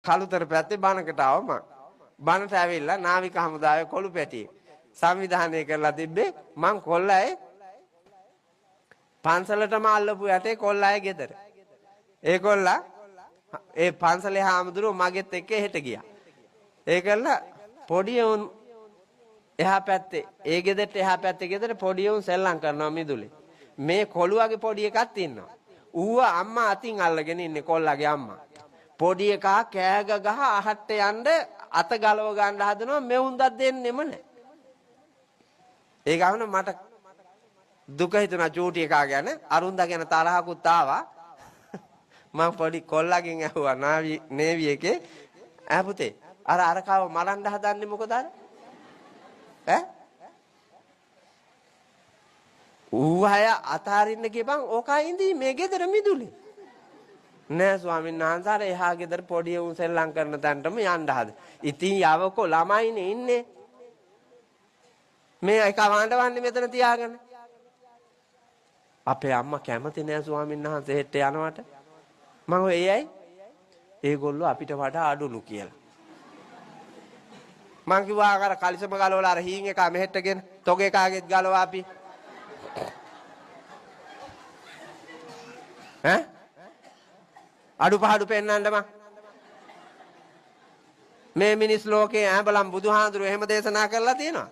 කළුතර පැත්තේ බණකට ආව මං. බණට ඇවිල්ලා නාවික හමුදාවේ කොළු පැටියෙක් සංවිධානය කරලා තිබ්බේ මං කොල්ලයි පන්සලටම අල්ලපු යටේ කොල්ලයි ගෙදර. ඒ කොල්ලා ඒ පන්සලේ හාමුදුරුවෝ මගෙත් එක්ක එහෙට ගියා. ඒ කළා පොඩි උන් එහා පැත්තේ ඒ ගෙදරට එහා පැත්තේ ගෙදර පොඩි උන් සෙල්ලම් කරනවා මිදුලේ. මේ කොළුවගේ පොඩි එකක් ඉන්නවා. ඌව අම්මා අතින් අල්ලගෙන ඉන්නේ කොල්ලගේ අම්මා. පොඩි එකා කෑග ගහ අහට්ට යන්න අත ගලව ගන්න හදනවා මෙවුන් දත් දෙන්නෙම නෑ. ඒ ගමන මට දුක හිතුණා චූටි එකා ගැන, අරුන්දා ගැන තරහකුත් ආවා. මං පොඩි කොල්ලගෙන් ඇහුවා නාවි නේවි එකේ, ඈ පුතේ අර අරකාව මරන්න හදන්නේ මොකද අර? ඈ? ඌ අය අතාරින්න කියපන් ඕකා ඉඳී මේ ගෙදර මිදුලේ. නෑ ස්වාමීන් වහන්සේ, අර එහා ගෙදර පොඩි උන් සෙල්ලම් කරන තැනටම යන්න හද. ඉතින් යවකෝ ළමයිනේ ඉන්නේ. මේ එක වණ්ඩවන්නේ මෙතන තියාගෙන. අපේ අම්මා කැමති නෑ ස්වාමීන් වහන්සේ හෙට්ට යනවට. මං ඔය ඒ ඇයි? ඒගොල්ලෝ අපිට වඩා අඩුලු කියලා. මං කිව්වා අර කලිසම ගලවලා අර හීන් එකා මෙහෙට්ටගෙන තොග එකාගෙත් ගලවා අපි. ඈ? අඩුපහඩු පෙන්නන්න මං. මේ මිනිස් ලෝකේ ඈ බලන් බුදුහාඳුරු එහෙම දේශනා කරලා තියෙනවා.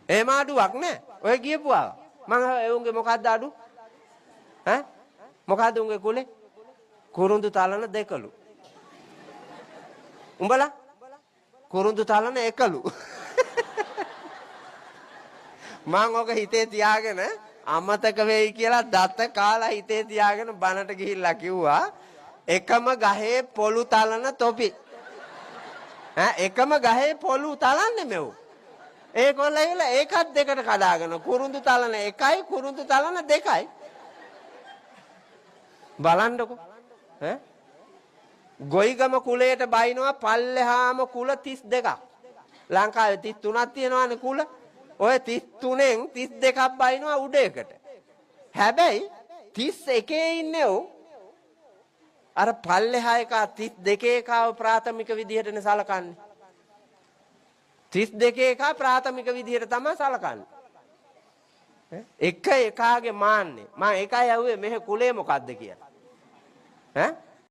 එහෙම අඩුවක් නෑ. ඔය කියපුවා. මං ඒ උන්ගේ මොකද්ද අඩු? ඈ? මොකද්ද උන්ගේ කුලේ? කුරුඳු තලන දෙකලු. උඹලා කුරුඳු තලන එකලු. මං ඔක හිතේ තියාගෙන අමතක වෙයි කියලා දත කාලා හිතේ තියාගෙන බනට ගිහිල්ලා කිව්වා එකම ගහේ පොළු තලන තොපි. ඈ එකම ගහේ පොළු තලන්නේ මෙව්. ඒකොල්ල ඇවිල්ලා ඒකත් දෙකට කඩාගෙන කුරුඳු තලන එකයි කුරුඳු තලන දෙකයි. බලන්නකෝ. ඈ ගොයිගම කුලයට බයිනවා පල්ලෙහාම කුල 32ක්. ලංකාවේ 33ක් තියෙනවානේ කුල. ඔය 33න් 32ක් බයිනවා උඩ එකට. හැබැයි 31 ඉන්නේ උ අර පල්ලෙහා එකා 32 එකාව ප්‍රාථමික විදිහටනේ සලකන්නේ. 32 එකා ප්‍රාථමික විදිහට තමයි සලකන්නේ. එක එකාගේ මාන්නේ. මං එකයි ඇහුවේ මෙහෙ කුලේ මොකද්ද කියලා. ඈ